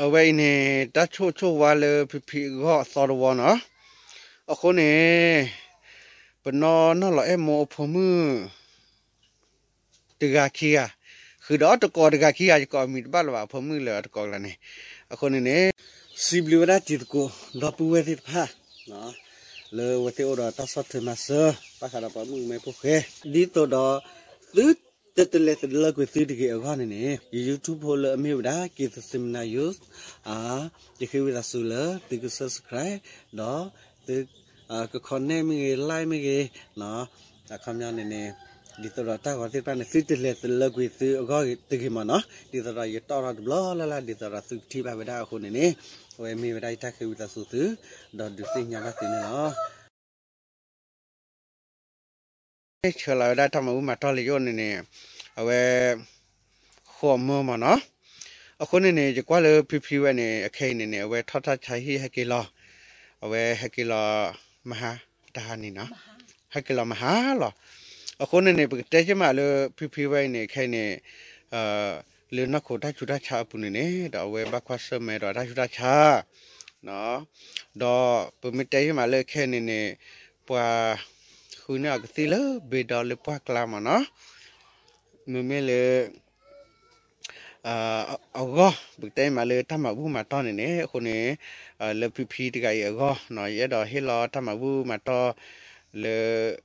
အဝဲအံၤန့ၣ် တၢ်ဆိၣ်ဂ့ၤဆိၣ်ဝါလၢဖံဖံအဂီၢ်အသီတဝီနီၤ. အဃိန့ၣ် ပနီၢ်နီၢ်လီၤအဲၣ်မိၢ်အဖိမုၣ် တဂၤခံဂၤ, ဃုာ်ဒီးတကိးတဂၤခံဂၤ ယကိးအမံၤတဘၣ်လၢၤဘၣ် အဖိမုၣ်လၢအတကိးကျါန့ၣ်. အဃိန့ၣ်န့ၣ် စံးဘျုးဝဲဒၣ်တံၤသကိး ဒီပုၢ်ဝဲၢ်သ့ၣ်တဖၣ် လၢအဝဲသ့ၣ်အိၣ်ဒီးတၢ်ဆီၣ်ထွဲမၤစၢၤ ဘၣ်ဃးဒီးပှၤမုၣ်ကမဲဖိဃဲ ဒ်သိးဒီး သုတတလဲၤတလၢကွံာ်သုတဂ့ၤအဂီၢ်န့ၣ်န့ၣ် ယ YouTube ဖိလၢအမ့ၢ်ဝဲဒၣ် က့ၤသစ့မနၤ YouTube ယဃ့ဝံသးစူၤလၢသုက subscribe ဒီးသု က comment မ့ၢ်ဂ့ၤ like မ့ၢ်ဂ့ၤ အခီပညီန့ၣ်န့ၣ် ဒ်သိးဒီးတၢ်ဂီၤသ့ၣ်တဖၣ်န့ၣ် သုတလဲၤတလၢကွံာ်သုအဂီၢ်တဂ့ၤမ့ၢ်နီၤ. ဒ်သိးဒီးယတီၣ်ထီၣ်တဘျီလၢ်လၢ် ဒ်သိးဒီးသုကထံၣ်ဘၣ်ဝဲဒၣ်အဃိန့ၣ်န့ၣ် အဝဲမ့ၢ်ဝဲဒၣ်ယတၢ်ဃ့ဝံသးစူၤသု ဒီးဒုးသ့ၣ်ညါဘၣ်သုန့ၣ်လီၤ. ဆှၢလီၤဝဲဒၣ်တၢ်မၤဘူၣ်မၤတီၢ်လၢယအိၣ်န့ၣ်န့ၣ် အဝဲ ဃိးမၢမ့ၢ်နီၤ. အဃိန့ၣ်န့ၣ် ယကွၢ်လၢဖံဖံဝဲန့ၣ် အခဲအံၤန့ၣ်န့ၣ် အဝဲထီၣ်တၢ်ဆါဟံၣ်ဟဲက့ၤလီၤ. အဝဲဟဲက့ၤလီၤ မဟါ တဟါန့ၣ်နီၤ ဟဲက့ၤလီၤမဟါလီၤ. အဃိန့ၣ်န့ၣ် ပကတဲယမးလၢဖံဖံဝဲအံၤန့ၣ် ခဲအံၤန့ၣ် လၢနီၢ်ခိတၢ်ဆူးတၢ်ဆါအပူၤန့ၣ်န့ၣ် ဒီးအဝဲဘၣ်ကွၢ်ဆၢၣ်မဲာ်ဒီးတၢ်ဆူးတၢ်ဆါ ဒီးပမ့ၢ်တဲယမးလၢခဲအံၤန့ၣ်န့ၣ် ပှၤဃုန့ၢ်အီၤကသံၣ်လၢဘ့ၣ်ဒီလၢပှၢ်ကျါမ့ၢ်နီၤ. မ့မ့ၢ်လၢ အဂီၢ် ပကတဲမးလၢတၢ်မၤဘူၣ်မၤတီၢ်န့ၣ်န့ၣ် အဃိန့ၣ် လၢဖံဖံတဂၤအံၤအဂီၢ်နီၤ ယအဲၣ်ဒိးဟ့ၣ်လီၤတၢ်မၤဘူၣ်မၤတီၢ် လၢ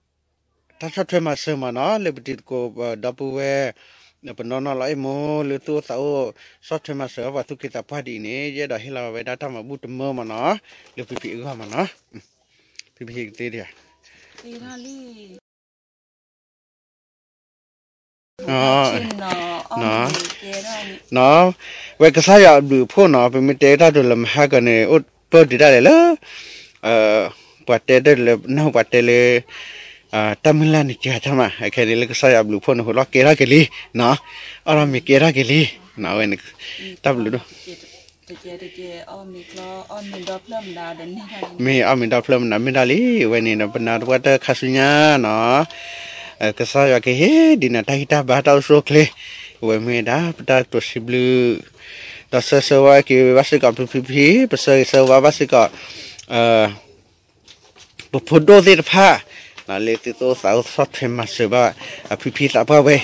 တၢ်ဆီၣ်ထွဲမၤစၢၤမ့ၢ်နီၤ လၢပတံၤသကိး ဒီပုၢ်ဝဲၢ် ပနီၢ်နီၢ်လီၤအဲၣ်မိၢ်လၢသူၣ်အိၣ်သးအိၣ် ဆီၣ်ထွဲမၤစၢၤပှၤသူၣ်က့သးပှၢ်ဒ်အံၤန့ၣ် ယအဲၣ်ဒိးဟ့ၣ်လီၤဝဲဒၣ်တၢ်မၤဘူၣ်တမၢမ့ၢ်နီၤ လၢဖံဖံအဂီၢ်မ့ၢ်နီၤ. ဖံဖံကသ့ဒံးဧါ ဝဲကစၢ်ယွၤအဘျုးအဖှိၣ်နီၤ ပမ့ၢ်တဲတၢ်ဒိးလၢမဟါကန့ၣ် အိၣ်ပၢၢ်ဒံးတၢ်လဲၣ်လၢ ပှၤတဲတၢ်လၢ နၢ်ဟူပှၤတဲလၢ တၢ်မုၢ်လၢ်န့ၣ်ကၢ်တၢ်မး ခဲန့ၣ်လၢကစၢ်ယွၤအဘျုးအဖှိၣ်န့ၣ် ဟိးလီၤကဲထီၣ်က့ၤလံနီၤ အီၣ်ထီၣ်မ့ၤကဲထီၣ်က့ၤလံ အဝဲန့ၣ် တၢ်ဘျုးဒိၣ် မ့ၢ်အီၣ်မ့ၤဒီဖျၢၣ်မနုၤမ့ၢ်ဒၣ်လံ အဝဲန့ၣ်ဒီးပနၢ်တပှၢ်တၢ်ခါဆူညါနီၤ ကစၢ်ယွၤကဟ့ၣ်ဒံးနၤတၢ်ဟံၣ်တၢ်ဘါတၢ်အိၣ်ဆူၣ်အိၣ်ချ့ အဝဲမ့ၢ်ဝဲဒၣ်ပတၢ်ကတိၤစံးဘျုး ဒီးဆၢဆၢဝါက့ၤဝဲဘၣ်စ့ၢ်ကီးဖံဖံ ပဆၢဂ့ၤဆၢဝါဘၣ်စ့ၢ်ကီး ပဖိဒိၣ်သ့ၣ်တဖၣ် လၢသုသူၣ်အိၣ်သးအိၣ်ဆီၣ်ထွဲမၤစၢၤဘၣ်ဖံဖံသးပှၢ်ဝဲ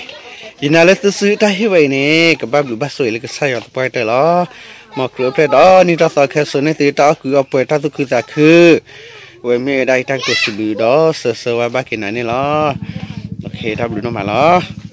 ယနာ်လၢသုစုတၢ်ဟ့ၣ်ဝဲအံၤန့ၣ် ကဘၣ်ဘျုးဘၣ်ဆိၣ်ဂ့ၤလၢကစၢ်ယွၤသပှၢ်ကတၢၢ်လီၤ. မ်ခရံာ်အိၣ်ဖျဲၣ်ဒီးနံၣ်ထီၣ်သီခဲစိာ်န့ၢ်သုတၢ်အီၣ်ကုာ်အီပှဲၤတၢ်သူၣ်ခုသးခု အဝဲမ့ၢ်ဝဲဒၣ်ယတၢ်ကတိၤစံးဘျုးဒီးဆၢဆၢဝါဘၣ်က့ၤနၤန့ၣ်လီၤ. တၢ်ဘျုးဒိၣ်မးလီၤ.